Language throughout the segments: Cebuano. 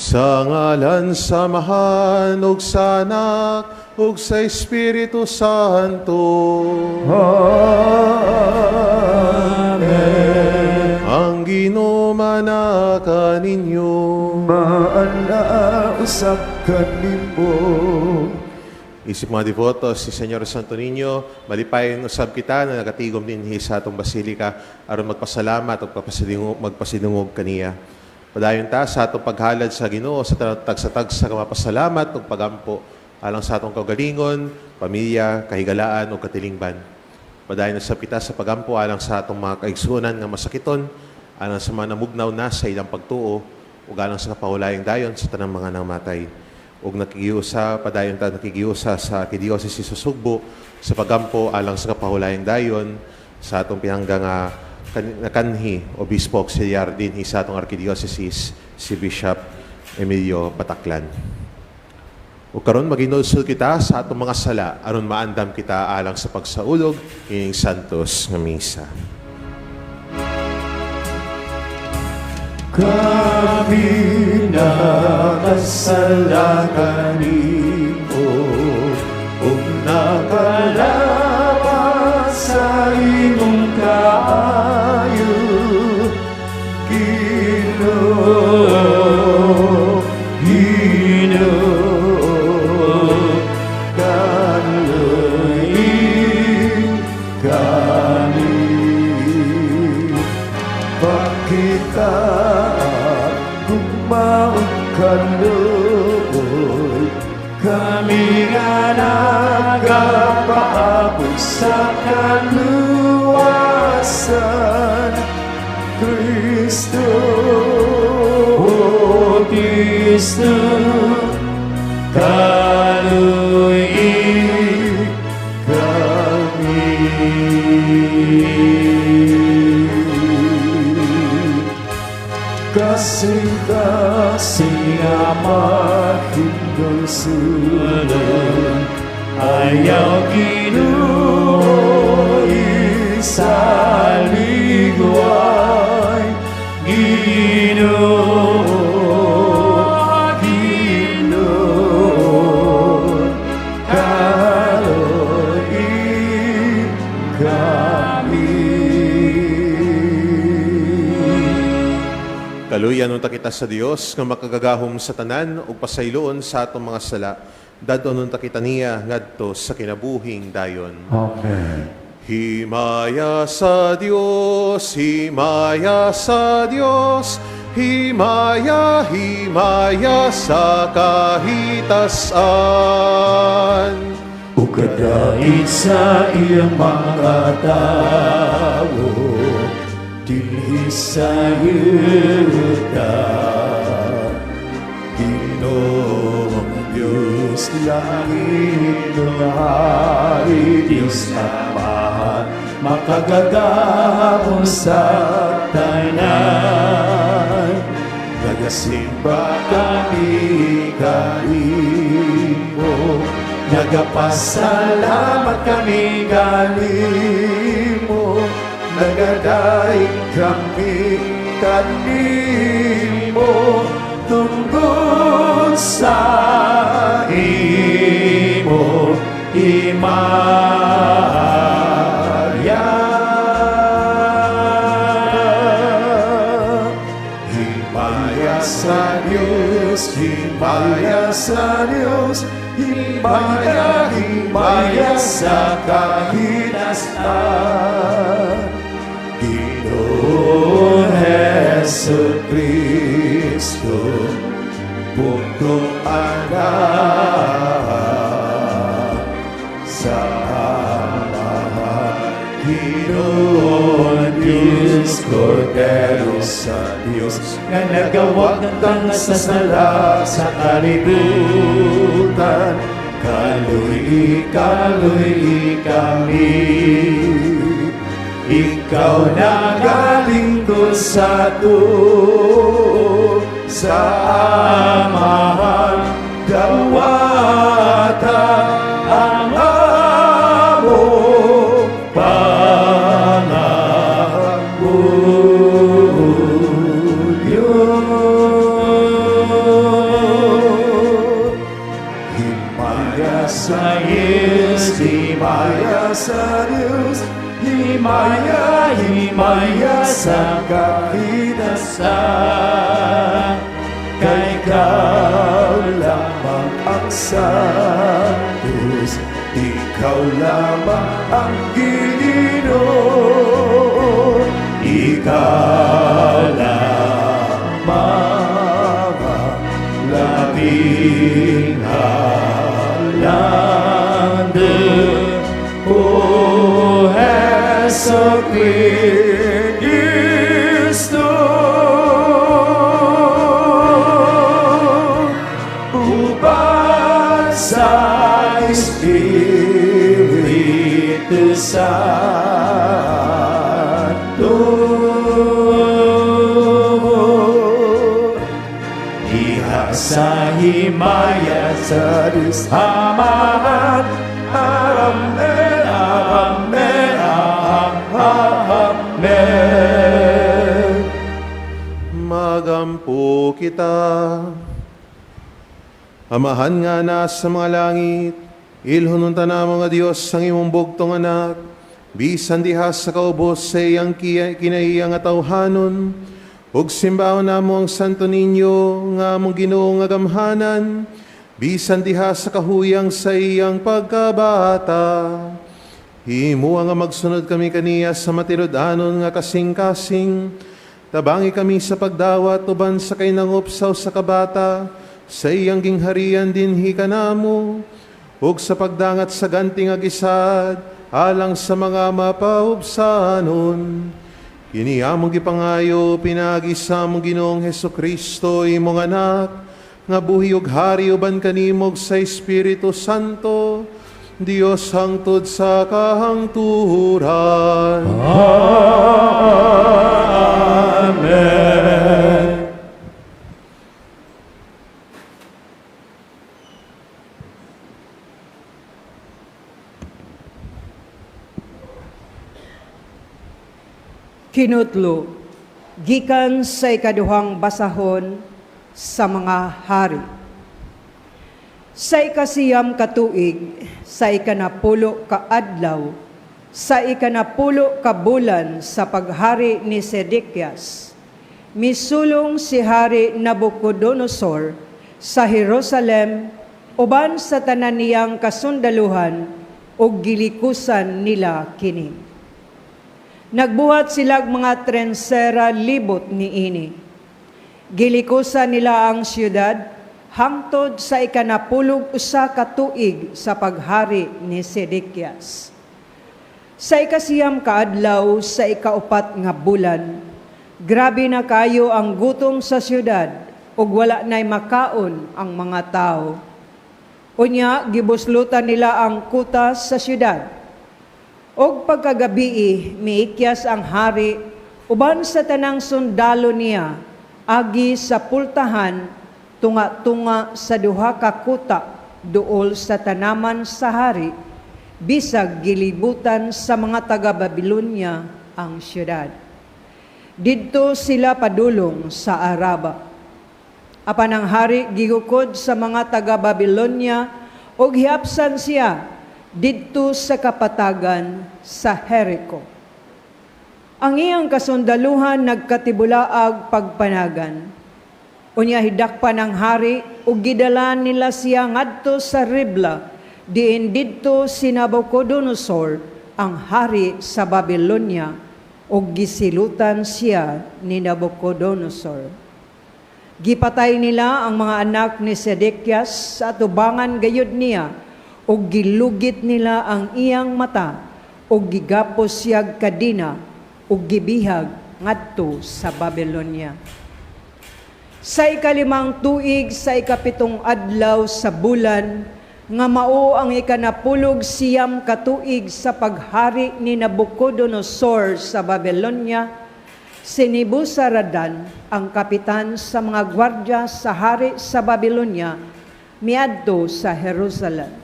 Sa ngalan sa Amahan ug sa Anak ug sa Espiritu Santo. Amen. Ang Ginoo maanaa kaninyo. Maana usab kanimo. Isip mga devoto, si Señor Santo Niño, malipayon usab kita na nagatigom dinhi sa atong basilika aron magpasalamat ug magpasidungog kaniya. Padayon ta sa atong paghalad sa Ginoo sa tagsa-tagsa ka mapasalamat ug pagampo alang sa atong kaugalingon, pamilya, kahigalaan ug katilingban. Padayon usab kita sa pagampo alang sa atong mga kaigsuonan nga masakiton, alang sa mga namugnaw na sa ilang pagtuo ug alang sa kapahulayang dayon sa tanang mga namatay ug nakikiusa, padayon ta nakikiusa sa Arkidiocese sa Sugbo sa pagampo alang sa kapahulayang dayon sa atong pinangga nga nakanhi obispo auxiliar dinhi sa atong Arkidiocese, si Bishop Emilio Bataclan. Ug karon maginulsol kita sa atong mga sala aron maandam kita alang sa pagsaulog ining santos nga misa. Kami nakasala kanimo ug nakalapas sa imong kaayo, Ginoo, Ginoo, kaluy kami. Pakita gugma ug kaluoy, kami nga nagapaabot sa kaluwasan. Kristo, Kristo, kaluy kami. Kasing-kasing nga mahinulsulon, ayaw, Ginoo, isaligway. Ginoo, Ginoo, kaluy kami. Kaluyan unta kita sa Dios nga makagagahom sa tanan ug pasayloon sa atong mga sala. Dad-on unta kita niya ngadto sa kinabuhing dayon. Amen. Himaya sa Dios, himaya sa Dios, himaya, himaya sa kahitasan. Ug kadait sa iyang mga tawo dinhi sa yuta. Ginoong Diyos, langit hari, Diyos Amahan, makagagahom sa tanan. Nagasimba kami kanimo, nagapasalamat kami kanimo, nagadaig kami kanimo tungod sa imo himaya. Himaya sa Diyos, himaya sa Diyos, himaya, himaya sa kahinasan. Ginoo Hesu Kristo, bugtong Anak sa Amahan, Ginoo Diyos, Kordero sa Diyos, nga nagawagtang sa sala sa kalibutan. Kaluy, kaluy kami. Ikaw nagalingkod sa tuo sa Amahan, dawata ang among pangamuyo. sa Diyos, himaya sa Diyos, himaya, himaya sa kahinasan. Kay ikaw lamang ang Santos, ikaw lamang ang Ginoo, ikaw lamang ang labing halangdon. O Heso Kristo, uban sa Espiritu Santo, diha sa himaya sa Diyos Amahan. Amen, Amen, Amen. Magampo kita. Amahan nga nasa mga langit, ilhonon ta namo nga Dios ang imong bugtong anak, bisan diha sa kaubos sa iyang kinaiya nga tawhanon, ug simbahon namo ang Santo Niño nga among Ginoo nga gamhanan, bisan diha sa kahuyang sa iyang pagkabata. Himua nga magsunod kami kaniya sa matinud-anon nga kasing-kasing. Tabangi kami sa pagdawat uban sa kainangop sa usa ka bata, sa iyang gingharian dinhi kanamo, ug sa pagdangat sa ganti nga gisad, alang sa mga mapaubsanon. Kini among gipangayo pinaagi sa among Ginoong Heso Kristo, imong anak, nga buhi ug hari uban kanimo ug sa Espiritu Santo, Dios hangtod sa kahangturan. Amen. Kinutlo, gikan sa ikaduhang basahon sa mga hari. Sa 9 ka tuig, sa 10 ka adlaw, sa 10 ka bulan sa paghari ni Sedekias, misulong si Hari Nabucodonosor sa Jerusalem uban sa tanan niyang kasundaluhan ug gilikusan nila kini. Nagbuhat silag mga trensera libot niini. Gilikusan nila ang siyudad hangtod sa 11 ka tuig sa paghari ni Sedekias. Sa 9 ka adlaw sa 4 nga bulan, grabe na kayo ang gutom sa siyudad ug wala na'y makaon ang mga tao. Unya gibuslutan nila ang kuta sa siyudad. Og pagkagabii, miikyas ang hari uban sa tanang sundalo niya agi sa pultahan tunga-tunga sa duha ka kuta duol sa tanaman sa hari, bisag gilibutan sa mga taga-Babilonya ang siyudad. Didto sila padulong sa Araba. Apan ang hari gigukod sa mga taga-Babilonya ug hihapsan siya didto sa kapatagan sa Jericho. Ang iyang kasundaluhan nagkatibulaag pagpanagan. Unya hidakpan ang hari ug gidala nila siya ngadto sa Ribla, diin didto si Nabucodonosor ang hari sa Babylonia, ug gisilutan siya ni Nabucodonosor. Gipatay nila ang mga anak ni Sedekias sa atubangan gayud niya, ug gilugit nila ang iyang mata, ug gigapos siyag kadina, ug gibihag ngadto sa Babylonia. Sa 5 tuig sa 7 adlaw sa bulan, nga mao ang 19 ka tuig sa paghari ni Nabucodonosor sa Babylonia, si Nebuzaradan, ang kapitan sa mga gwardya sa hari sa Babylonia, miadto sa Jerusalem.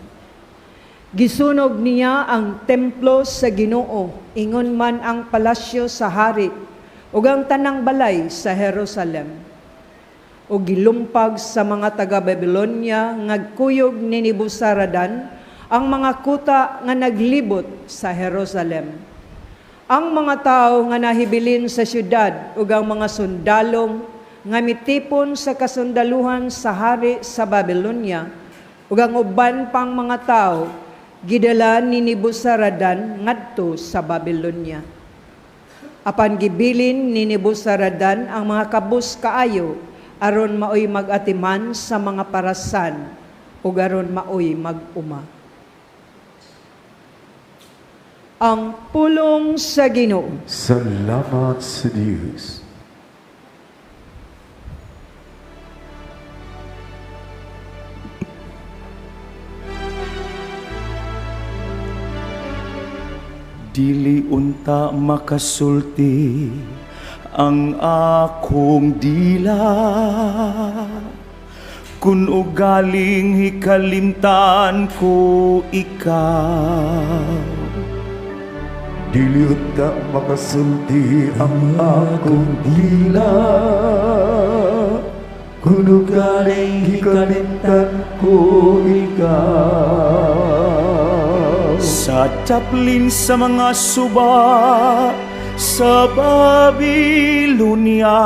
Gisunog niya ang templo sa Ginoo, ingon man ang palasyo sa hari, ug ang tanang balay sa Jerusalem. O gilumpag sa mga taga-Babylonia ngagkuyog ni Nebuzaradan Ang mga kuta nga naglibot sa Jerusalem. Ang mga tawo nga nahibilin sa syudad ug ang mga sundalong nga mitipon sa kasundaluhan sa hari sa Babylonia ug ang uban pang mga tawo gidala ni Nebuzaradan ngadto sa Babylonia. Apan gibilin ni Nebuzaradan ang mga kabus kaayo aron maoy mag-atiman sa mga parasan ug aron maoy mag-uma. Ang pulong sa Ginoo. Salamat sa Diyos. Dili unta makasulti ang akong dila, kun ugaling hikalimtan ko ikaw. Dili unta makasulti ang akong dila, kun ugaling hikalimtan ko ikaw. Sa taplin sa mga suba sa Babylonia,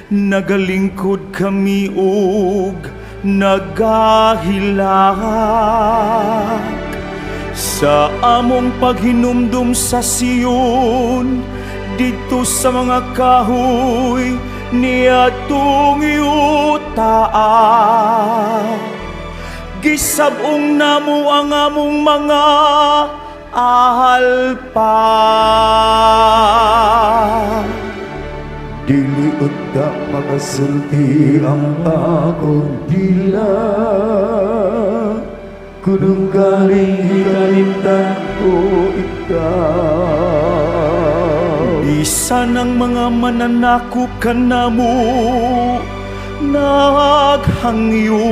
nagalingkod kami og nagahilak sa among paghinumdum sa Sion, didto sa mga kahoy niadtong yutaa. Gisab-ong namo ang among mga ahalpa. Dili unta makasulti ang akong dila, kun ugaling hikalimtan ko ikaw. Bisan ang mga mananakop kanamo naghangyo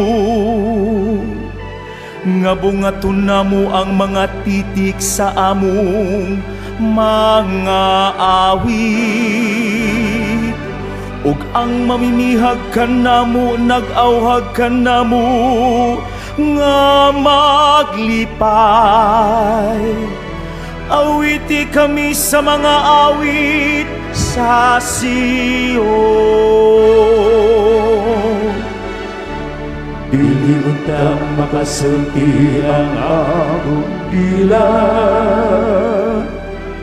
nga bungaton namo ang mga titik sa among mga awit, ug ang mamimihag kanamo nag-awhag kanamo nga maglipay. Awiti kami sa mga awit sa Sion. Dili unta makasulti ang akong dila,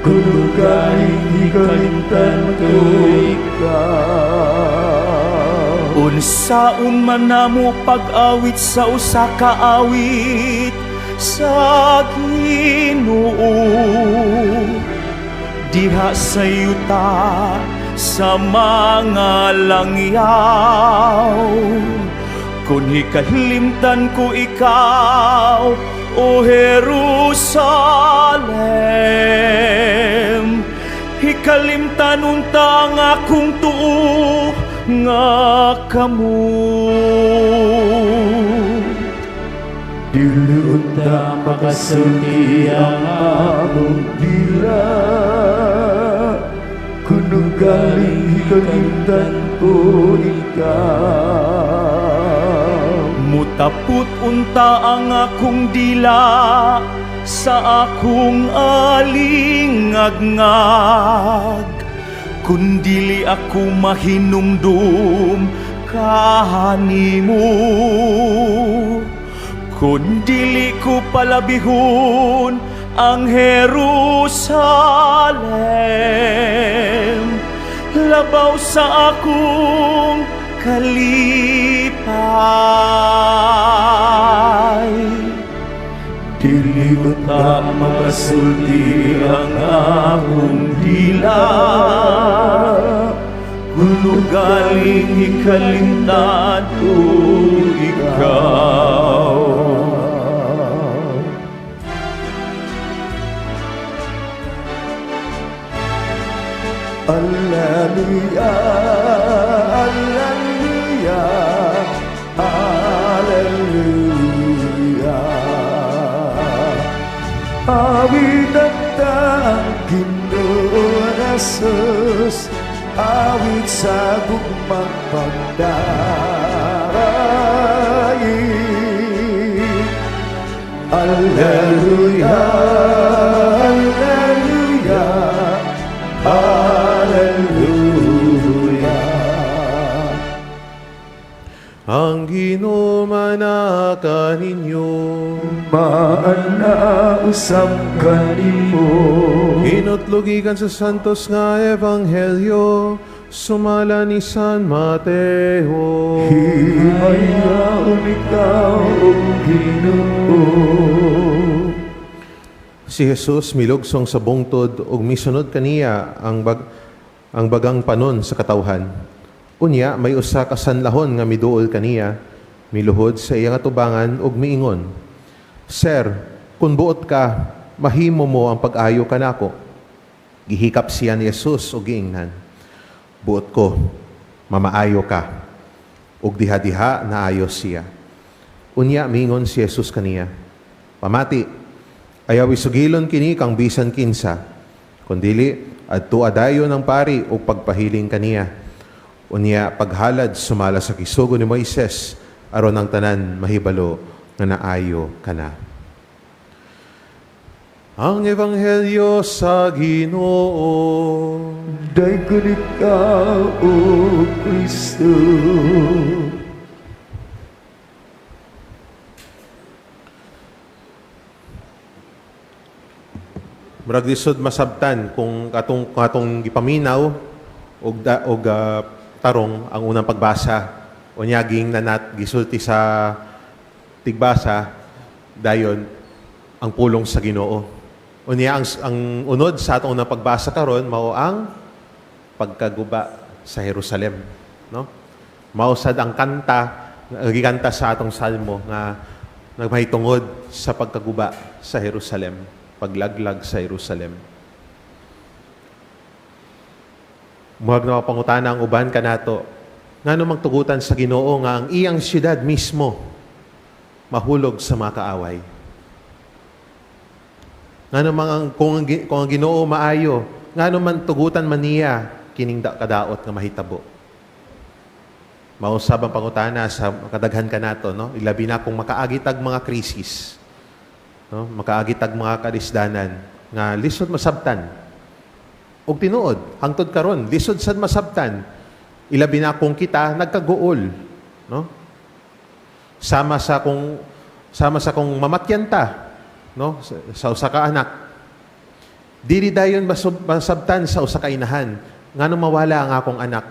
kun ugaling hikalimtan ko ikaw. Unsaon man namo pag-awit sa usa ka awit sa Ginoo, diha sa yuta sa mga langyaw, kun hikalimtan ko ikaw, O Jerusalem, hikalimtan unta ang akong tuo nga kamot. Dili unta makasulti ang akong dila, kun ugaling hikalimtan ko ikaw. Mutapot unta ang akong dila sa akong alingagngag, kun dili ako mahinumdum kanimo, kun dili ko palabihon ang Jerusalem labaw sa akong kalipay. Dili unta makasulti ang akong dila, kun ugaling hikalimtan ko ikaw. Alleluia, Alleluia, Alleluia. Awit ang Ginoo Jesus, awit sa gugmang pagdaig. Alleluia, Alleluia, Alleluia. Ang Ginoo maanaa kaninyo. Maana usab kanimo. Hinutlo gikan sa Santos nga Ebanghelyo sumala ni San Mateo. Himayaon ikaw, O Ginoo. Si Jesus milugsong sa bungtod ug misunod kaniya ang bagang panon sa katawhan. Unya may usa ka sanlahon nga miduol kaniya, miluhod sa iyang atubangan ug miingon, "Sir, kung buot ka, mahimo mo ang pag-ayo kanako." Gihikap siya ni Jesus ug giingnan, "Buot ko, mamaayo ka." Ug diha-diha naayo siya. Unya miingon si Jesus kaniya, "Pamati, ayaw isugilon kini kang bisan kinsa. Kundili, adtua dayon ang pari ug pagpahiling kaniya. Unya paghalad sumala sa gisugo ni Moises aron ang tanan mahibalo nga naayo ka na." Ang Ebanghelyo sa Ginoo. Daygon ikaw, O Kristo. Murag lisod masabtan kung katong katong gipaminaw og tarong ang unang pagbasa. Unya ging nanat gisulti sa tigbasa dayon ang pulong sa Ginoo. Unya ang unod sa atong unang pagbasa karon mao ang pagkaguba sa Jerusalem, no? Mao sad ang kanta nga gikanta sa atong salmo nga nagmahitungod sa pagkaguba sa Jerusalem, paglaglag sa Jerusalem. Muhag na mapangutana ang uban kanato, ngano magtugutan sa Ginoo nga ang iyang syudad mismo mahulog sa mga kaaway? Ngano man ang, kung ang Ginoo maayo, ngano man tugutan man niya kining kadaot nga mahitabo? Mausab ang pangutana sa kadaghan kanato, no? Ilabi na kung makaagi tag mga krisis, no? Makaagi tag mga kalisdanan nga lisod masabtan. Og tinuod, hangtod karon, lisod sad masabtan. Ilabi na kung kita nagkaguol, no? Sama sa kung mamatyan ta, no? Sa usa ka anak. Dili dayon masabtan sa usa ka inahan ngano mawala ang akong anak.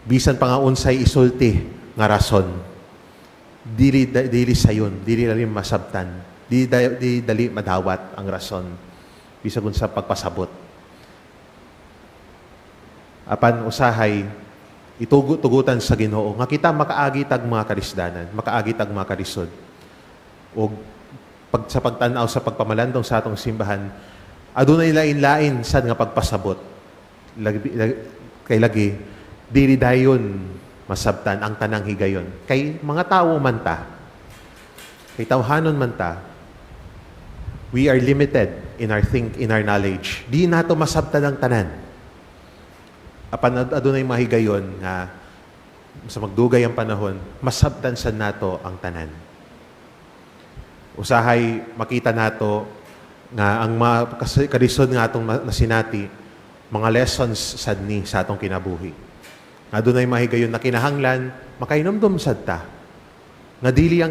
Bisan pa nga unsay isulti nga rason, dili sayon, dili dali masabtan, dili dali madawat ang rason bisag unsa pagpasabot. Apan usahay tugutan sa Ginoo nga kita makaagi tag mga kalisdanan, makaagi tag mga kalisod. Og sa pagtan-aw sa pagpamalandong sa atong simbahan, adunay lain-lain sad nga pagpasabot. Kay lagi dili dayon masabtan ang tanang higayon. Kay mga tawo man ta, kay tawhanon man ta, we are limited in our knowledge. Di nato masabtan ang tanan. Apan adunay mahigayon nga sa magdugay ang panahon, masabtan sad nato ang tanan. Usahay makita nato nga ang mga kalisod nga atong nasinati, mga lessons sad ni sa atong kinabuhi. Nga adunay mahigayon na kinahanglan, makainomdom sad ta. Nga dili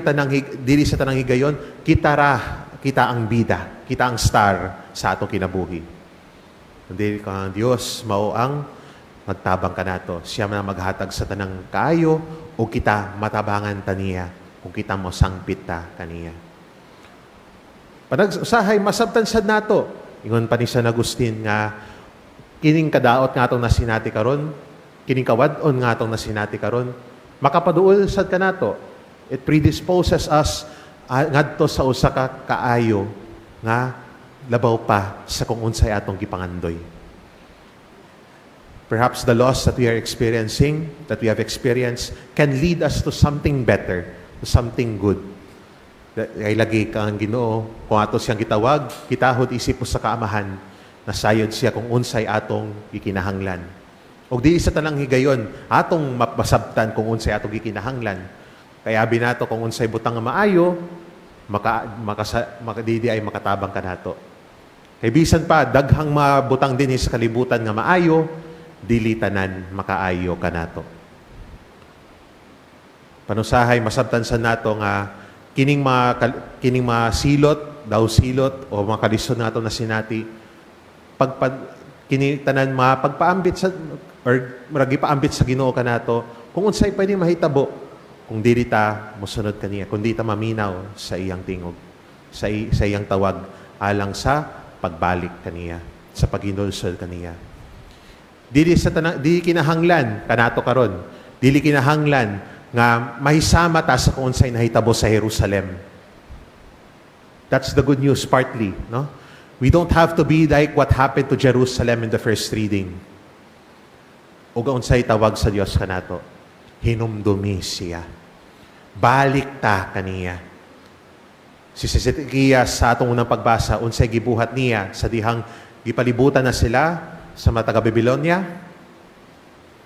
sa tanang higayon, kita ra, kita ang bida, kita ang star sa atong kinabuhi. Dili ka ang Dios mao ang magtabang kanato. Siya man ang maghatag sa tanang kaayo o kita matabangan ta niya kung kita mo sangpit ta kaniya. Panag usahay masabtan sad nato. Ingon pa ni San Agustin nga kining kadaot nga atong nasinati karon, kining kawad-on nga atong nasinati karon, makapaduol sad kanato. It predisposes us ngadto sa usa ka kaayo nga labaw pa sa kung unsay atong gipangandoy. Perhaps the loss that we are experiencing, that we have experienced, can lead us to something better, to something good. Ay lagi ka ang Ginoo, kung ato siyang gitawag, kitahod isip usa ka amahan, nasayod siya kung unsay atong gikinahanglan. Og di sa tanang higayon, atong masabtan kung unsay atong gikinahanglan. Kaya binato kung unsay butang nga maayo, maka, makasa, maka, dili ay makatabang kanato. Kay bisan pa daghang mabutang dinhi sa kalibutan nga maayo, dili tanan makaayo kanato. Panusahay masabtan sa nato nga kining mga silot, daw silot o mga kalisod nato na sinati pagpa, kini tanan mga pagpaambit sa or murag gipaambit sa Ginoo kanato kung unsay pwede mahitabo kung dili ta mosunod kaniya, kung di ta maminaw sa iyang tingog, sa iyang tawag alang sa pagbalik kaniya, sa paghinulsol kaniya. Dili sa tanang, dili kinahanglan kanato karon. Dili kinahanglan nga mahisama ta sa kung unsay nahitabo sa Jerusalem. That's the good news partly, no? We don't have to be like what happened to Jerusalem in the first reading. Ug unsay tawag sa Dios kanato? Hinumdumi siya. Balik ta kaniya. Si Zedekiah sa atong unang pagbasa, unsay gibuhat niya sa dihang gipalibutan na sila sa mga taga Babylonia?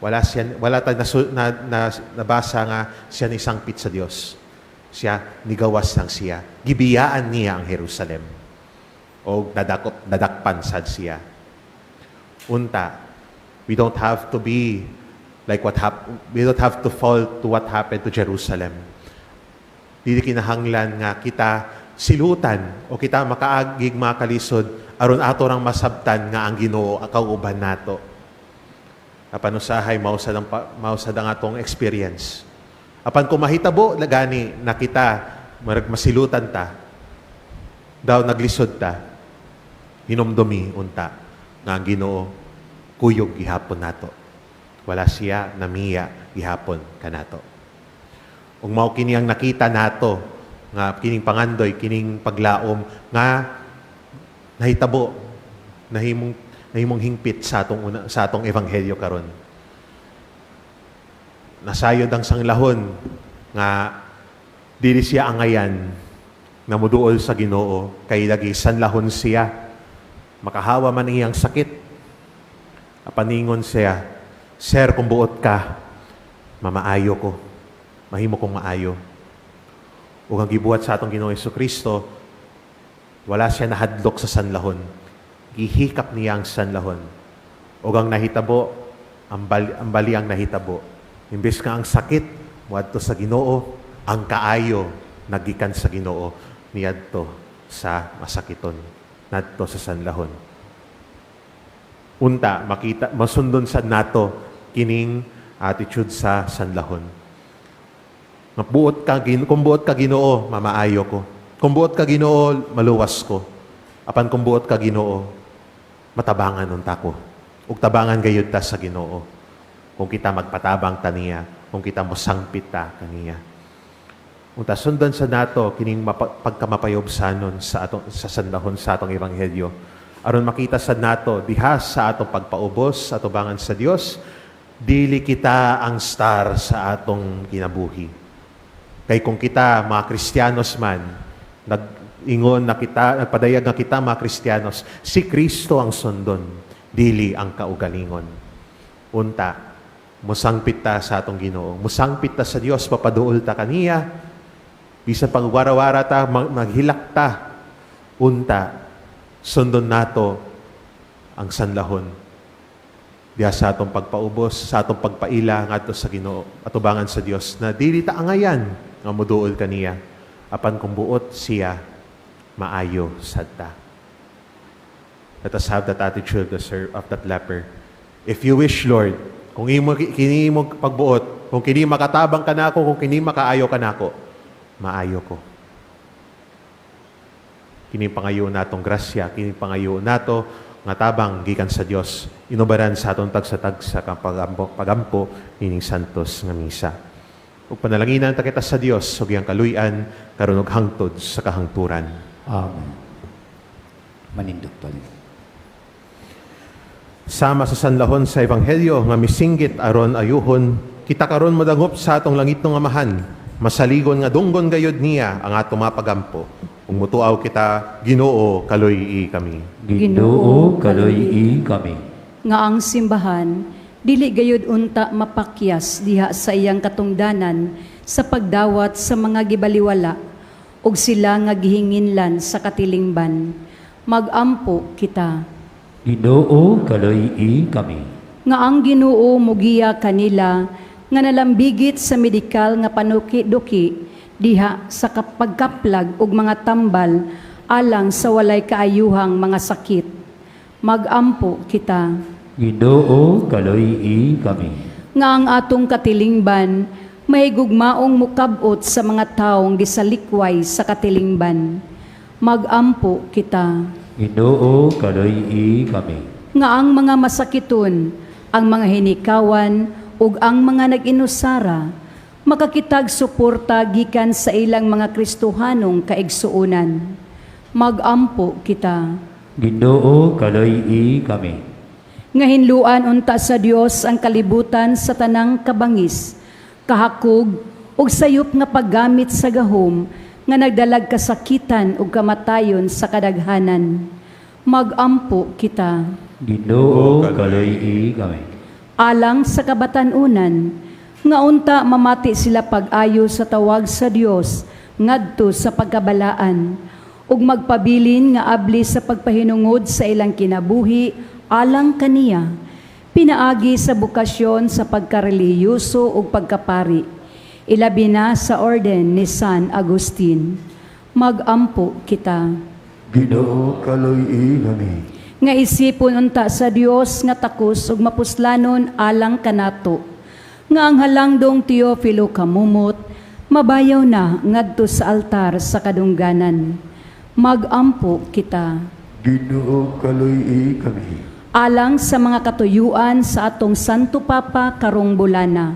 Wala siya, wala ta na, nabasa nga siya nisangpit sa Dios. Siya nigawas lang siya. Gibiyaan niya ang Jerusalem. O nadakop, nadakpan sad siya. Unta, we don't have to be like what we don't have to fall to what happened to Jerusalem. Dili kinahanglan nga kita silutan o kita makaagig mga kalisod aron ato rang masabtan nga ang Ginoo kauban nato. Apan usahay mao sad ang atong experience. Apan kung mahitabo na gani na kita marag masilutan ta, daw naglisod ta, hinumdumi unta nga ang Ginoo kuyog gihapon nato. Wala siya namiya gihapon kanato. Ug mao kini ang nakita nato nga kining pangandoy, kining paglaom nga nahitabo, nahimong nahimong hingpit sa atong ebanghelyo karon. Nasayod ang sanglahon nga dili siya angayan na muduol sa Ginoo kay lagi sanlahon siya. Makahawa man iyang sakit. Apan ningon siya, "Sir, kung buot ka, mamaayo ko. Mahimo kong maayo." Ug ang gibuhat sa atong Ginoong Kristo, wala siya nahadlok sa sanlahon. Gihikap niya ang sanlahon. Ug ang nahitabo, ang bali ang nahitabo. Imbes nga ang sakit muadto sa Ginoo, ang kaayo nagikan sa Ginoo niadto sa masakiton, nadto sa sanlahon. Unta makita masundon sa nato kining attitude sa sanlahon. Mabuot ka, kung buot ka, Ginoo, mamaayo ko. Kung buot ka, Ginoo, maluwas ko. Apan kung buot ka, Ginoo, matabangan unta ko. Ug tabangan gayud ta sa Ginoo. Kung kita magpatabang ta niya, kung kita mosangpit ta kaniya. Unta sundan sa nato kining pagkamapayobsanon sa sanlahon sa atong ebanghelyo. Aron makita sa nato diha sa atong pagpaubos sa atubangan sa Dios, dili kita ang star sa atong kinabuhi. Kay kung kita mga Kristiyanos man, nag-ingon na kita, nagpadayag nga kita mga Kristiyanos, si Kristo ang sundon, dili ang kaugalingon. Unta, musangpit ta sa atong Ginoo, musangpit ta sa Dios, papaduol ta kaniya, bisan pagwara-wara ta, maghilak ta, unta, sundon nato ang sanlahon. Diha sa atong pagpaubos, sa atong pagpaila ngadto sa Ginoo, atubangan sa Dios na dili ta angayan nga moduol kaniya, apan kung buot siya, maayo sad ta. Let us have that attitude of that leper. If you wish, Lord, kung imo kini imo pagbuot, kung kini makatabang kanako, kung kini makaayo kanako, maayo ko. Kini pangayo natong grasya, kini pangayo nato nga tabang gikan sa Dios, inubaran sa atong tagsa-tagsa kang pagampo nining santos nga misa. Ug panalanginan ta kita sa Dios ug iyang kaluy-an karon ug hangtod sa kahangturan. Amen. Manindog pa rin. Sama sa sanlahon sa ebanghelyo nga misinggit aron ayuhon, kita karon modangop sa atong langitnong Amahan, masaligon nga dunggon gayod niya ang atong mga pagampo. Ug mutuaw kita, Ginoo, kaluy-i kami. Ginoo, kaluy-i kami. Nga ang simbahan dili gayud unta mapakyas diha sa iyang katungdanan. Sa pagdawat sa mga gibaliwala ug sila nga gihinginlan sa katilingban. Magampo kita. Ginoo, kaloy-i kami. Nga ang Ginoo mugiya kanila nga nalambigit sa medikal nga panuki-duki diha sa pagkaplag og mga tambal alang sa walay kaayuhang mga sakit. Magampo kita. Ginoo, kaloy-i kami. Nga ang atong katilingban mahigugmaong mukab-ot sa mga taong gisalikway sa katilingban. Magampo kita. Ginoo, kaloy-i kami. Nga ang mga masakiton, ang mga hinikawan ug ang mga nag-inusara makakitag suporta gikan sa ilang mga Kristohanong kaigsuonan. Magampo kita. Ginoo, kaloy-i kami. Nga hinluan unta sa Dios ang kalibutan sa tanang kabangis, kahakog ug sayop nga paggamit sa gahom nga nagdalag kasakitan ug kamatayon sa kadaghanan. Magampo kita. Ginoo, kaloy-i kami. Alang sa kabatan-unan nga unta mamati sila pag-ayo sa tawag sa Dios ngadto sa pagkabalaan ug magpabilin nga abli sa pagpahinungod sa ilang kinabuhi alang kaniya pinaagi sa bukasyon sa pagkarelihiyoso ug pagkapari, ilabi na sa orden ni San Agustin. Magampo kita. Ginoo, kaloy-i kami. Nga isipon unta sa Dios nga takos ug mapuslanon alang kanato nga ang halangdong Teofilo kamumot mabayaw na ngadto sa altar sa kadungganan. Magampo kita. Ginoo, kaloy-i kami. Alang sa mga katuyuan sa atong Santo Papa karong bulana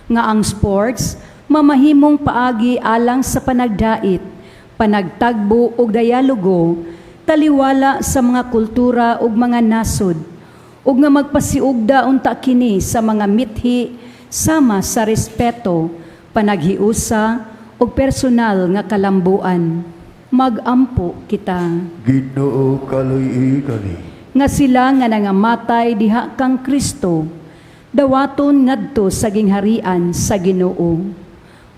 nga ang sports mamahimong paagi alang sa panagdait, panagtagbo ug dialogo taliwala sa mga kultura ug mga nasod, ug nga magpasiugda unta kini sa mga mithi sama sa respeto, panaghiusa ug personal nga kalambuan. Magampo kita. Ginoo, kaloy-i kami. Nga sila nga nangamatay diha kang Kristo dawaton ngadto sa gingharian sa Ginoo.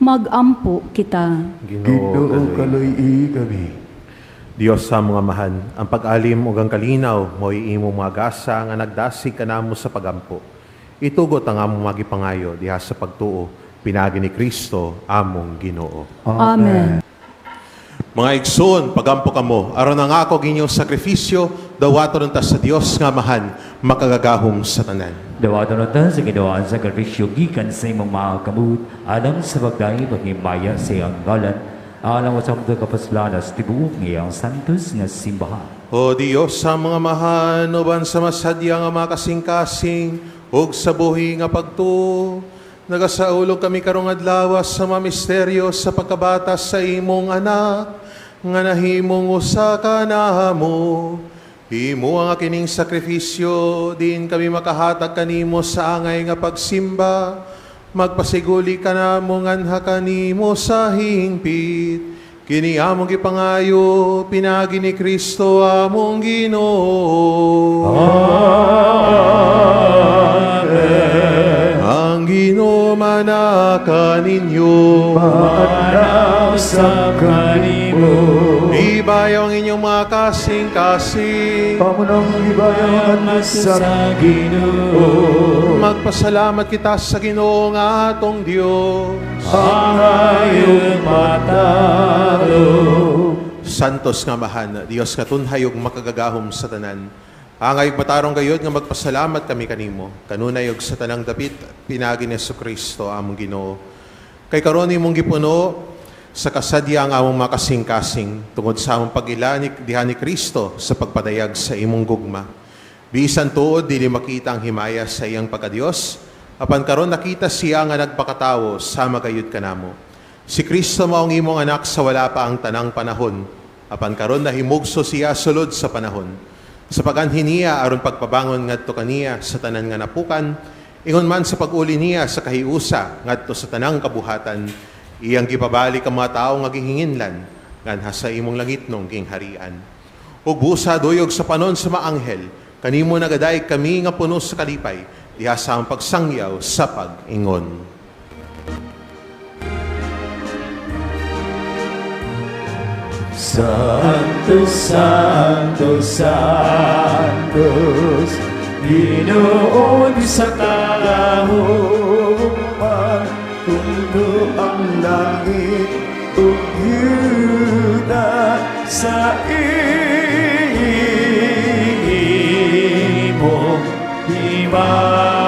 Magampo kita. Ginoo, kaloy-i kami. Dios sa mga mahan, ang pag-alim ug ang kalinaw mo'y imong mga gasa nga nagdasig kanamo sa pagampo. Itugot ang among magipangayo diha sa pagtuo pinaagi ni Kristo among Ginoo. Amen. Mga igsoon, pagampo kamo, aron ang ako inyong sakripisyo, dawaton unta sa Dios nga Amahan, makagagahom sa tanan. Dawaton unta sa Ginoo ang sakripisyo gikan sa imong mga kamot alang sa pagdaig paghimaya sa iyang ngalan, alang sa mga kapaslanas tibuok ngayang santos nga simbahan. O Dios sa mga mahan, uban sa masadya nga mga kasing-kasing, ug sa buhi nga pagtuo, nagasaulog kami karong adlaw sa mga misteryo sa pagkabata sa imong anak, nga nahimong usa ka namo. Himo ang kining sakripisyo, diin kami makahatag kanimo sa angay nga pagsimba. Magpasiguli ka namo nganha kanimo sa hingpit. Kini among gipangayo, pinagi ni Kristo among Ginoo. Amen. Ang Ginoo manaka ninyo. Sa kanimo. Ibayaw ang inyong mga kasing-kasing. Pamunong ibayaw at sa Ginoo. Magpasalamat kita sa Ginoo nga atong Dios. Ang matalo. Santos nga mahan, Dios nga tunhay ug makagagahom sa tanan. Angay ug matarong gayod nga magpasalamat kami kanimo. Kanunay ug sa tanang dapit pinaagi ni Kristo among Ginoo. Kay karon imong gipuno sa kasadya ang among makasing-kasing tungod sa among pag-ila ni diha ni Kristo sa pagpadayag sa imong gugma. Bisan tuod dili makita ang himaya sa iyang pagkadiyos, apan karon nakita siya nga nagpakatawo sama gayud kanamo. Si Kristo mao ang imong anak sa wala pa ang tanang panahon, apan karon nahimugso siya sulod sa panahon. Sa paganhi niya aron pagpabangon ngadto kaniya sa tanan nga napukan, ingon man sa pag-uli niya sa kahiusa ngadto sa tanang kabuhatan, iyang gipabalik ang mga tawo nga gihinginlan nganha sa imong langitnong gingharian. Ug busa duyog sa panon sa maanghel, kanimo nagadayeg kami nga puno sa kalipay, diha sa among pagsangyaw sa pag-ingon. Santo, Santo, Santos, Ginoo sa kagahuman, puno ang langit ug yuta sa imong himaya.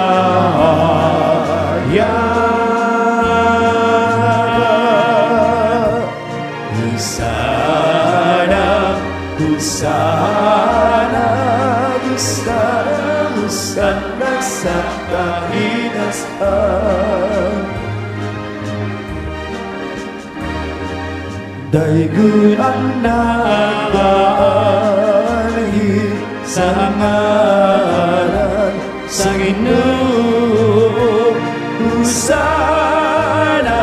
Hosana, Hosana, Hosana, Hosana sa kahinasan. Daygon ang nagaanhi sa ngalan sa Ginoo. Hosana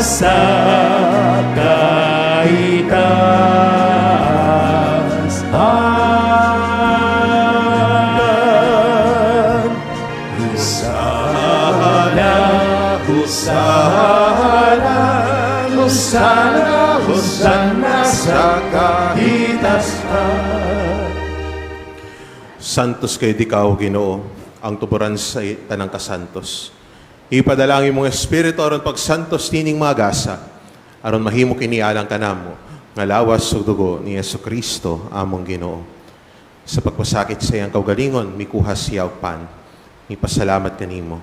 sa kahitasan. Hosana, Hosana, Hosana, Hosana sa kahitasan. Santos kay dikaw, Ginoo, ang tuburan sa tanang kasantos. Ipadala ang imong espiritu aron pagsantos nining mga gasa, aron mahimo kini alang kanamo, nga lawas ug dugo ni Jesu Kristo among Ginoo. Sa pagpasakit sa iyang kaugalingon, mikuha siya og pan. Mipasalamat kanimo.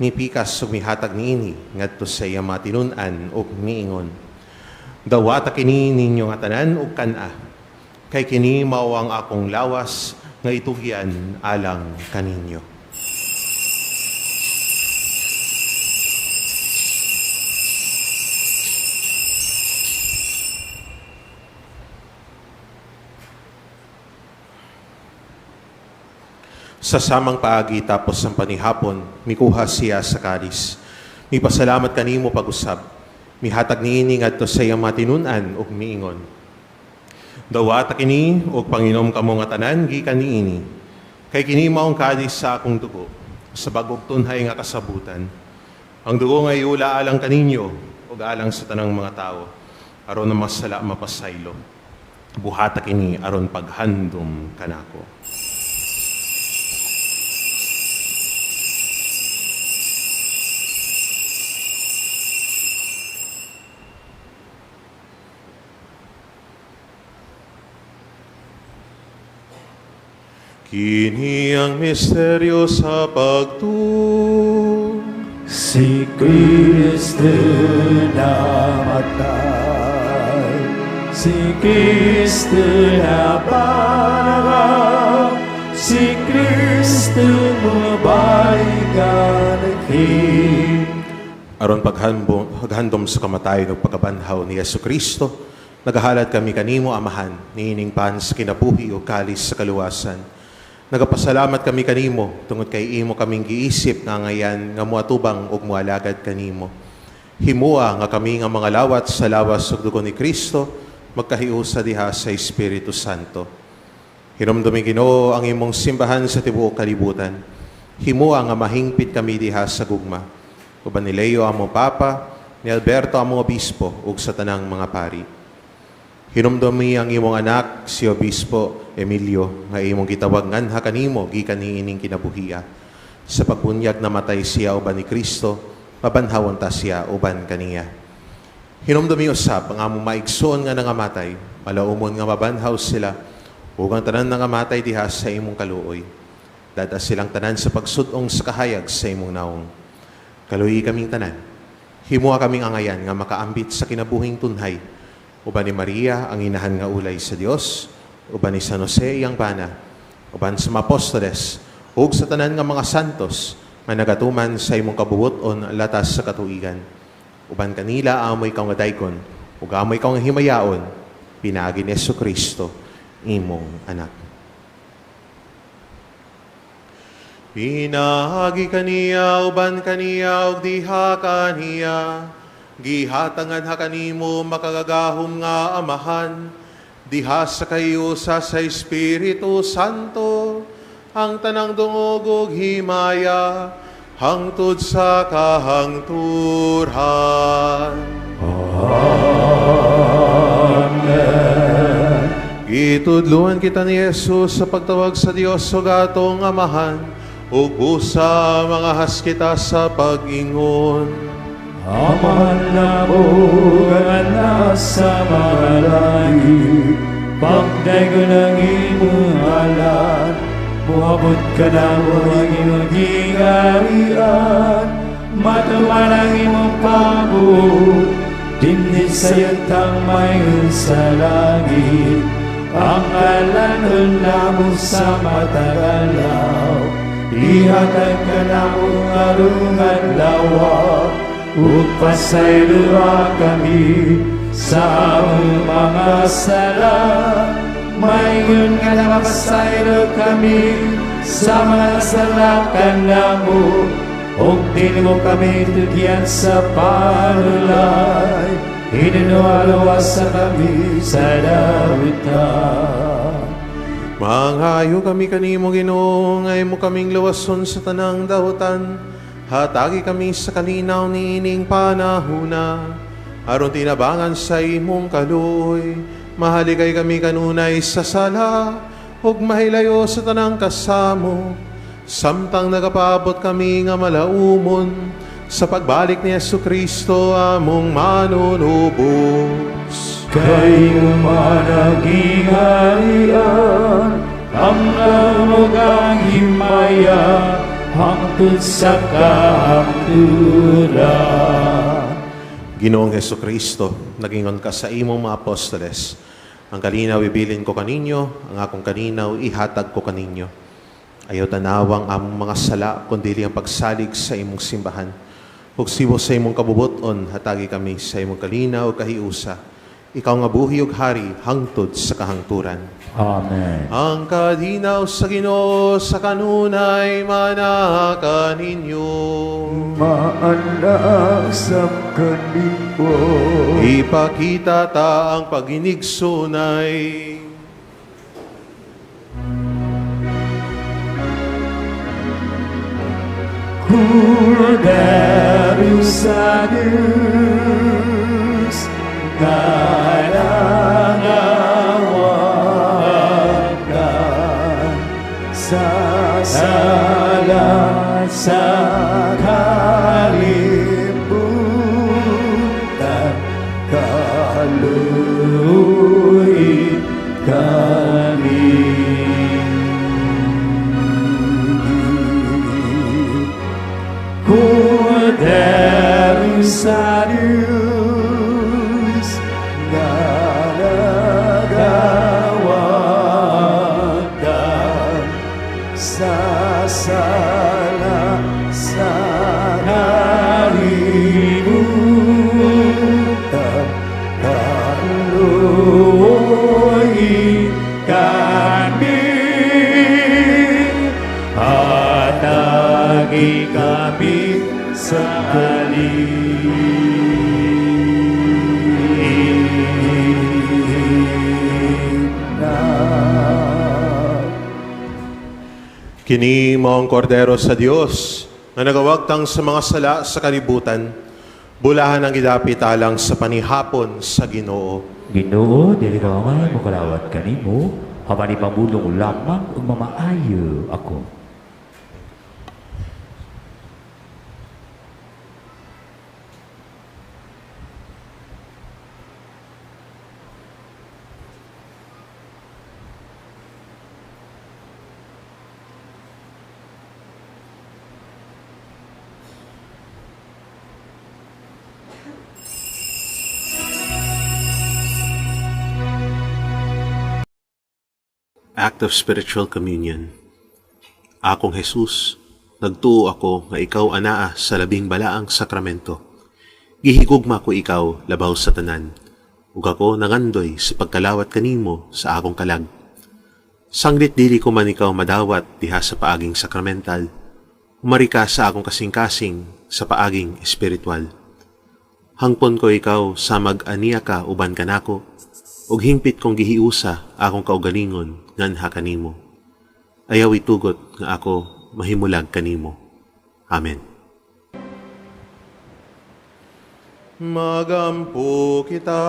Nipikas ug mihatag niini ngadto sa iyang mga tinun-an ug miingon: "Dawata kini ninyo nga tanan ug kan-a. Kay kini mao ang akong lawas nga itugyan alang kaninyo." Sa samang paagi tapos ang panihapon, mikuha siya sa kalis. Mipasalamat kanimo pag-usab. Mihatag niini ngadto sa iyang mga tinun-an ug miingon: "Dawata kini ug panginom kamo nga tanan gikan niini. Kay kini mao ang kalis sa akong dugo, sa bag-ong tunhay nga kasabutan. Ang dugo nga iula alang kaninyo ug alang sa tanang mga tawo, aron ang mga sala mapasaylo. Buhata kini aron paghandom kanako." Kini ang misteryo sa pagtuo. Si Kristo namatay, si Kristo nabanhaw, si Kristo mobalik anhi. Aron paghandom sa kamatayon ug pagkabanhaw ni Jesu Kristo, nagahalad kami kanimo, Amahan, niining pan sa kinabuhi ug kalis sa kaluwasan. Nagapasalamat kami kanimo tungod kay imo kaming giisip nga angayan nga moatubang ug moalagad kanimo. Himua nga kami nga mga lawat sa lawas ug dugo ni Kristo magkahiusa diha sa Espiritu Santo. Hinumdumi, Ginoo, ang imong simbahan sa tibuok kalibutan. Himua nga mahingpit kami diha sa gugma. Uban ni Leo among Papa, ni Alberto among Obispo, ug sa tanang mga pari. Hinumdumi ang imong anak, si Obispo Emilio, nga imong gitawag nganha kanimo gikan niining kinabuhia. Sa pagbunyag namatay siya uban ni Kristo, mabanhawon ta siya uban kaniya. Hinumdumi usab ang among maigsoon nga nangamatay, malaumon nga mabanhaw sila, ug ang tanan nangamatay diha sa imong kaluoy. Dad-a silang tanan sa pagsud-ong sa kahayag sa imong naong. Kaluoyi kaming tanan. Himua kaming angayan nga makaambit sa kinabuhing tunhay. Uban ni Maria, ang inahan nga ulay sa Dios, uban ni San Jose iyang bana, uban sa mga apostoles, ug sa tanan nga mga santos nga nagatuman sa imong kabubuton latas sa katuigan. Uban kanila amo ikaw nga daygon, ug amo ikaw nga himayaon, pinaagi ni Jesu Kristo, imong anak. Pinaagi kaniya, uban kaniya, ug diha kaniya, gihatangan ha kanimo makagagahom nga Amahan, diha sa kahiusa sa Espiritu Santo, ang tanang dungog ug himaya, hangtod sa kahangturan. Amen. Gitudluan kita ni Jesus sa pagtawag sa Dios ug atong Amahan, ug busa mangahas kita sa pag-ingon. Amahan namo nga nasa mga langit, pagdaygon ang imong ngalan, moabot kanamo ang imong gingharian, matuman ang imong pabuot, dinhi sa yutang mayon sa langit. Pangalanon namo sa matag adlaw, ihatag kanamo karong adlaw, ug pasayloa kami sa among mga sala, maingon nga nakapasaylo kami sa mga nasala kanamo, ug dili mo kami tugyan sa panulay, hinunoa luwasa kami sa dautan. Manghayo kami kanimo, Ginoo, nga imo kaming luwason sa tanang dahutan. Hatagi kami sa kalinaw niining panahuna, aron tinabangan sa imong kaluoy, mahaligay kami kanunay sa sala, ug mahilayo sa tanang kasamo, samtang nagapaabot kami nga malaumon sa pagbalik ni Hesus Kristo among manunubos. Kay man ang gingharian, ang gahom ug ang himaya, hangtod sa kahangturan. Ginoong Hesus Kristo, nagingon ka sa imong mga apostoles, ang kalinaw ibilin ko kaninyo, ang akong kalinaw ihatag ko kaninyo. Ayaw tanawang among mga sala, kundili ang pagsalig sa imong simbahan. Ug sibo sa imong kabubuton, hatagi kami sa imong kalinaw ug kahiusa. Ikaw nga buhi ug hari, hangtod sa kahangturan. Amen. Ang kalinaw sa Ginoo sa kanunay manaa kaninyo. Maana sa kanimo. Ipakita ta ang paginigsunay. Kordero sa Diyos, nga nangawagtang sa sala sa kalibutan, kaluoyi kami. Kordero sa Diyos, nga nagawagtang sa sala sa kalibutan, kaluoyi kami. Hatagi kami sa kalinaw. Kini mao ang kordero sa Dios nga nagawagtang sa mga sala sa kalibutan. Bulahan ang gidapit alang sa panihapon sa Ginoo. Ginoo, dili ka angay mokalawat kanimo, apan ipamulong lamang ug mamaayo ako. Act of Spiritual Communion. Akong Jesus, nagtuo ako nga ikaw anaa sa labing balaang sakramento. Gihigugma ko ikaw labaw sa tanan, ug ako nangandoy sa pagkalawat kanimo sa akong kalag. Sanglit dili ko man ikaw madawat diha sa paaging sakramental, umari ka sa akong kasing-kasing sa paaging espiritual. Hangpon ko ikaw sa mag-aniya ka uban kanako, ug hingpit kong gihiusa akong kaugalingon nganha kanimo. Ayaw itugot nga ako mahimulag kanimo. Amen. Magampo kita.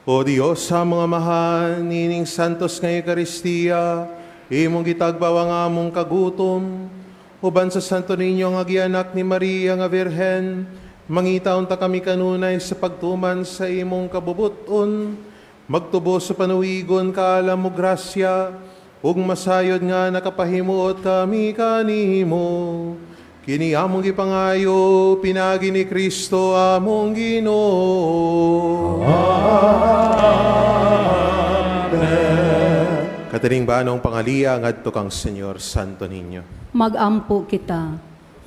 O Dios, sa mga mahal, nining santos nga Eukaristiya, imong gitagbaw ang among kagutom, uban sa Santo Niño nga gianak ni Maria nga Birhen, mangita unta kami kanunay sa pagtuman sa imong kabubuton, magtubo sa panuwigon kaalam ug grasya, ug masayod nga nakapahimuot kami kanimo. Kini among gipangayo, pinaagi ni Kristo among Ginoo. Amen. Katilingbanong pangaliya ngadto kang Señor Santo Niño. Magampo kita.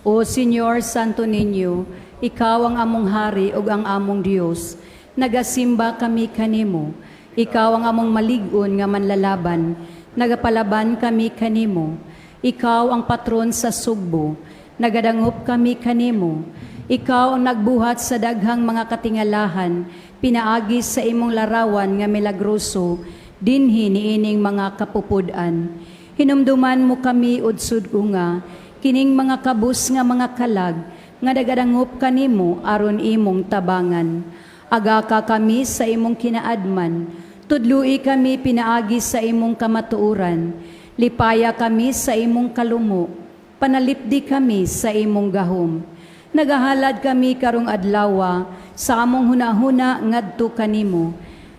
O Señor Santo Niño, ikaw ang among hari ug ang among Dios. Nagasimba kami kanimo. Ikaw ang among malig-on nga manlalaban. Nagapalaban kami kanimo. Ikaw ang patron sa Sugbo. Nagadangop kami kanimo. Ikaw ang nagbuhat sa daghang mga katingalahan, pinaagi sa imong larawan nga milagroso, dinhi niining mga kapupud-an. Hinumduman mo kami udsud nga, kining mga kabus nga mga kalag, nga nagadangop kanimo aron imong tabangan. Agaka kami sa imong kinaadman, tudlui kami pinaagi sa imong kamatuoran, lipaya kami sa imong kalumo, panalipdi kami sa imong gahom. Nagahalad kami karong adlawa sa among hunahuna ngadto kanimo.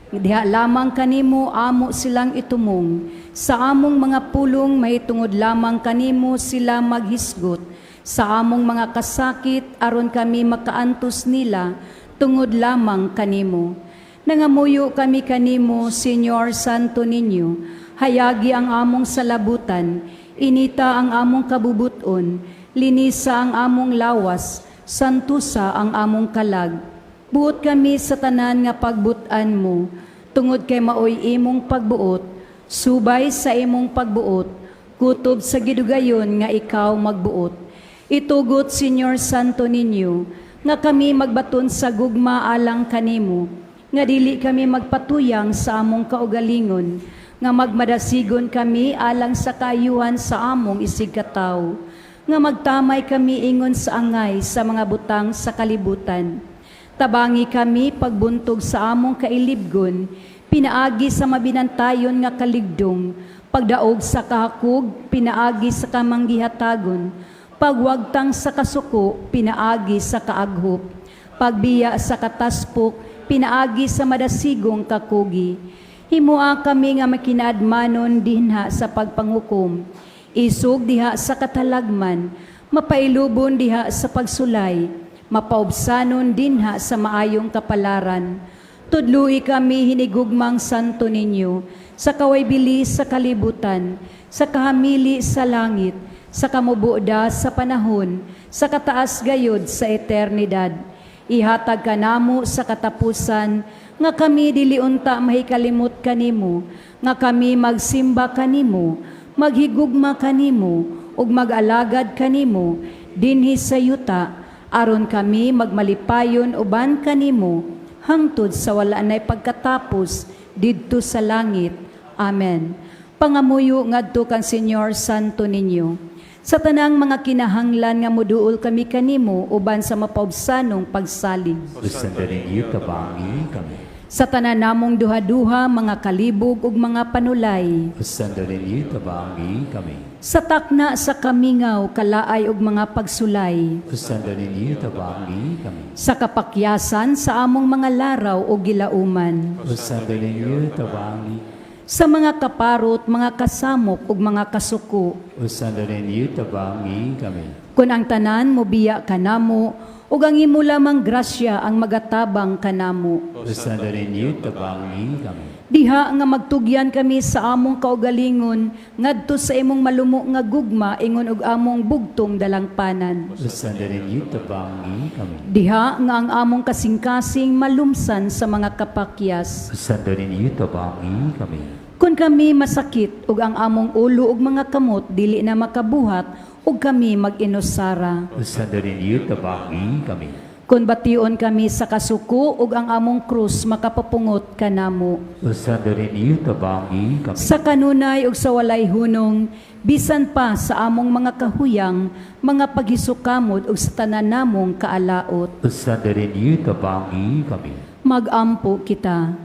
Diha lamang kanimo amo silang itumong. Sa among mga pulong mahitungod lamang kanimo sila maghisgot. Sa among mga kasakit aron kami makaantos nila tungod lamang kanimo. Nangamuyo kami kanimo, Señor Santo Niño, hayagi ang among salabutan, inita ang among kabubuton, linisa ang among lawas, santusa ang among kalag. Buot kami sa tanan nga pagbutan mo, tungod kay maoy imong pagbuot, subay sa imong pagbuot, kutob sa gidugayon nga ikaw magbuot. Itugot, Señor Santo Niño, nga kami magbaton sa gugma alang kanimo, nga dili kami magpatuyang sa among kaugalingon, nga magmadasigon kami alang sa kaayuhan sa among isigkatawo, nga magtamay kami ingon sa angay sa mga butang sa kalibutan. Tabangi kami pagbuntog sa among kailibgon, pinaagi sa mabinantayon nga kaligdong, pagdaog sa kahakog, pinaagi sa kamanggihatagon, pagwagtang sa kasuko, pinaagi sa kaaghop, pagbiya sa kataspok, pinaagi sa madasigong kakugi. Himua kami nga makinaadmanon dinha sa pagpanghukom, isog diha sa katalagman, mapailubon diha sa pagsulay, mapaubsanon dinha sa maayong kapalaran. Tudlui kami hinigugmang Santo Niño, sa kawaybili sa kalibutan, sa kahamili sa langit, sa kamubuda sa panahon, sa kataas gayod sa eternidad. Ihatag kanamo sa katapusan, nga kami dili unta mahikalimot kanimo, nga kami magsimba kanimo, maghigugma kanimo, ug mag-alagad kanimo, dinhi sa yuta, aron kami magmalipayon uban kanimo, hangtod sa wala nay pagkatapos didto sa langit. Amen. Pangamuyo ngadto kang Señor Santo Niño, sa tanang mga kinahanglan nga muduol kami kanimo uban sa mapaubsanong pagsalig. O Santo Niño, tabangi kami. Sa tanan namong duha-duha, mga kalibog ug mga panulay. O Santo Niño, tabangi kami. Sa takna sa kamingaw, kalaay ug mga pagsulay. O Santo Niño, tabangi kami. Sa kapakyasan sa among mga laraw o gilauman. O Santo Niño, tabangi. Sa mga kaparot, mga kasamok ug mga kasuko. O Santo Niño, tabangi kami. Kun ang tanan mobiya kanamo, ug ang imo lamang grasya ang magatabang kanamo. O Santo Niño, tabangi kami. Diha nga magtugyan kami sa among kaugalingon ngadto sa imong malumo nga gugma ingon og among bugtong dalangpanan. O Santo Niño, tabangi kami. Diha nga ang among kasing-kasing malumsan sa mga kapakyas. O Santo Niño, tabangi kami. Kun kami masakit ug ang among ulo ug mga kamot dili na makabuhat ug kami mag-inusara. O Santo Niño, tabangi kami. Kun bation kami sa kasuko ug ang among krus makapapungot kanamo. O Santo Niño, tabangi kami. Sa kanunay ug sa walay hunong, bisan pa sa among mga kahuyang, mga paghisukamot ug sa tanan namong kaalaot. O Santo Niño, tabangi kami. Magampo kita.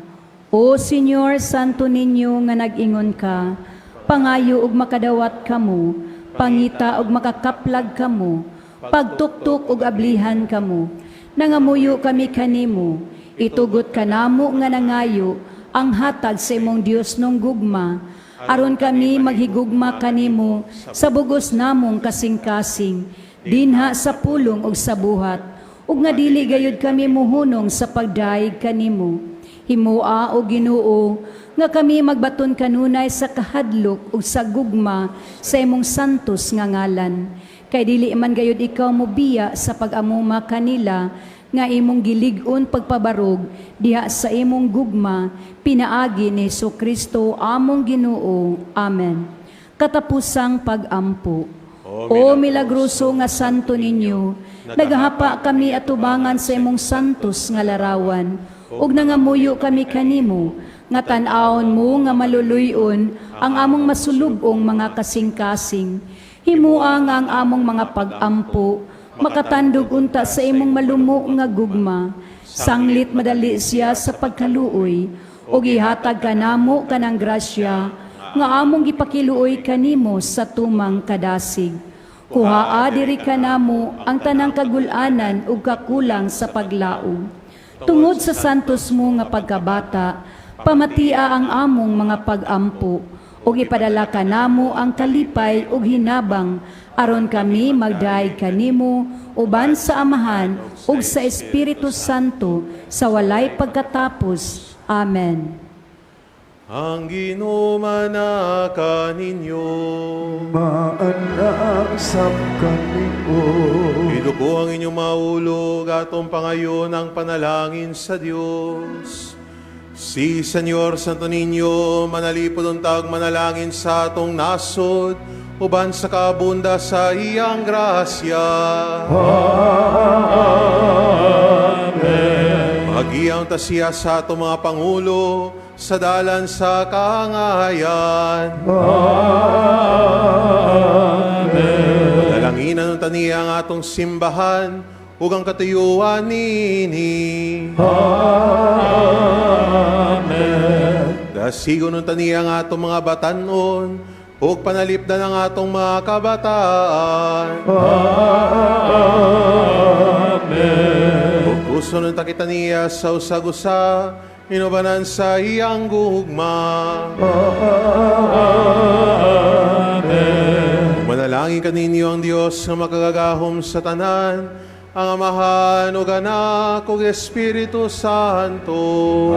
O Señor Santo Niño nga nag-ingon ka, "Pangayo ug makadawat kamo, pangita ug makakaplag kamo, pagtuktok ug ablihan kamo." Nangamuyo kami kanimo, itugot kanamo nga nangayo ang hatag sa imong Diosnong gugma, aron kami maghigugma kanimo sa bugos namong kasing-kasing, dinha sa pulong ug sa buhat, ug nga dili gayud kami muhunong sa pagdayeg kanimo. Himoa, o Ginoo, nga kami magbaton kanunay sa kahadlok ug sa gugma sa imong santos nga ngalan. Kay dili man gayud ikaw mobiya sa pag-amuma kanila nga imong gilig-on pagpabarog diha sa imong gugma, pinaagi ni Kristo among Ginoo. Amen. Katapusang pag-ampo. O milagroso nga Santo Niño, nagahapa kami atubangan sa imong santos nga larawan, ug nangamuyo kami kanimo nga tan-awon mo nga maluluy-on ang among masulub-ong mga kasing-kasing. Himua nga ang among mga pag-ampo makatandog unta sa imong malumo nga gugma, sanglit madali siya sa pagkaluoy, ug ihatag kanamo kanang grasya nga among gipakiluoy kanimo sa tumang kadasig. Kuhaa diri kanamo ang tanang kagul-anan ug kakulang sa paglaom. Tungod sa santos mo nga pagkabata, pamatia ang among mga pag-ampo ug ipadala kanamo ang kalipay ug hinabang aron kami magdayeg kanimo uban sa Amahan ug sa Espiritu Santo sa walay pagkatapos. Amen. Ang Ginoo manaa kaninyo. Maana sab kanimo. Iduko ang inyong mga ulo, atong pangayoon ang panalangin sa Dios. Si Señor Santo Niño, manalipod untag manalangin sa atong nasod, uban sa kaabunda sa iyang grasya. Amen. Bahagia unta siya sa atong mga pangulo, sa dalan sa kaangayan. Amen. Dalanginan unta niya ang atong simbahan, ug ang katuyuan niini. Amen. Dasigon unta niya ang atong mga batanon, ug panalipdan ang atong mga kabataan. Amen. Bugkoson unta kita niya sa usag-usa, inubanan sa iyang gugma. Amen. Manalangin kaninyo ang Dios nga makagagahom sa tanan, ang Amahan ug Anak ug Espiritu Santo.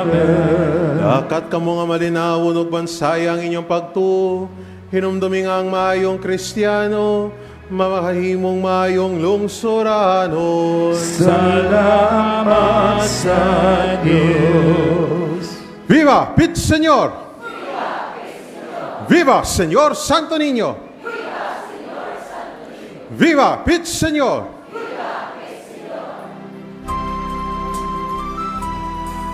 Amen. Dakat kamo nga malinawon ug bansaya ang inyong pagtuo, hinumdumi nga ang maayong Kristiyano makahimong maayong lungsuranon. Salamat sa Diyos. Viva Pit Señor! Viva Señor Santo Niño! Viva Pit Señor!